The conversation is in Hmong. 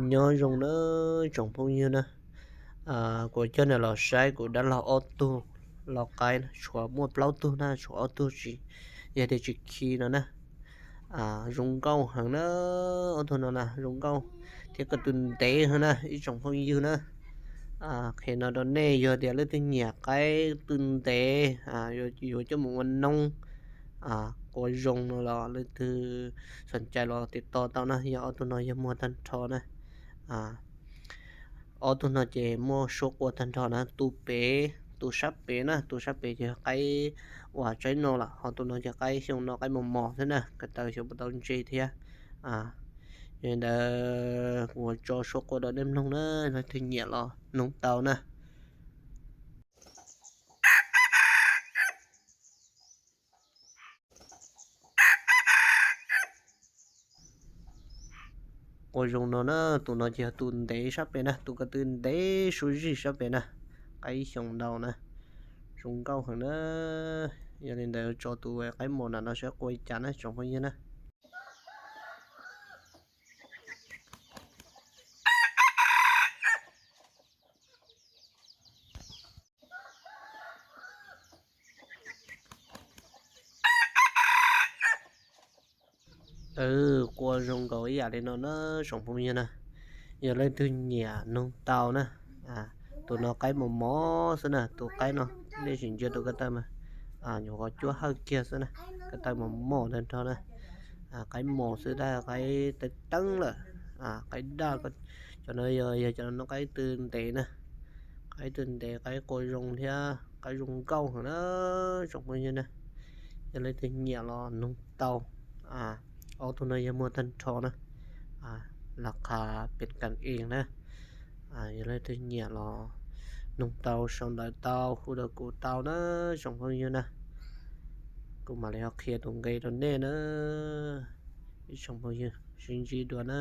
Nyob zoo na tsoom phooj ywg na, kuv coj nej los saib kuv dab laug ob tug lau qaib, tshuav muaj plaub tug na, tshuav ob tug tsis, yog tias tsis khi no na. Zoo nkauj heev na, ob tug no na zoo nkauj thiab ko tw ntev heev na ib tsoom phooj ywg na. Qhia no rau nej, yog tias leej twg nyiam qaib tw ntev yuav coj mus ua noob qua zoo no los leej twg xom cai los tiv toj tau na, yog ob tug no yog muag tag nrho na. Ob tug no ces muaj suab qua tag nrho na, tus pem, tus sab pem na, tus sab pem ces qaib uas tsaib no lawm, ho tus no ces qaib xyoo no qaib mos mos xwb na, ko taw xyov puas tau ntse thiab. Yog li ntawd kuv tso suab qua rau nej mloog na, leej twg nyiam los noog tau na. Qua zoo no na, tus no ces yog tus ntev sab pem na, tus ko tw ntev suab zig sab pem na, qaib xyoo ntau na, zoo nkauj heev na. Yog li ntawd tso tus qaib mos na no saib qua li cas na tsoom phooj ywg na. Qua zoo nkaus ib yam li no na tsoom phooj ywg na. Yog leej twg nyiam noog tau na. Tus no qaib mos mos xwb na, tus qaib no nej sim ntsia tus ko taw mas nyuam qhuav cuab hawj kiag xwb na, ko taw mos mos tag nrho na. Qaib mos xwb tab qaib teeb teeb lawm. Qaib daj, cov no yog, yog cov no qaib tw ntev na, qaib tw ntev qaib qua zoo thiab qaib zoo nkauj heev na tsoom phooj ywg na. Yog leej twg nyiam los noog tau. Ob tug no yog muag tag nrho na, laj qha pem kas es na. Yog leej twg nyiam los noog tau sau ntawv tau hu rau kuv tau na tsoom phooj ywg na. Kuv mam li ho qhia tus nqe rau nej na. Ib tsoom phooj ywg sib ntsib dua na.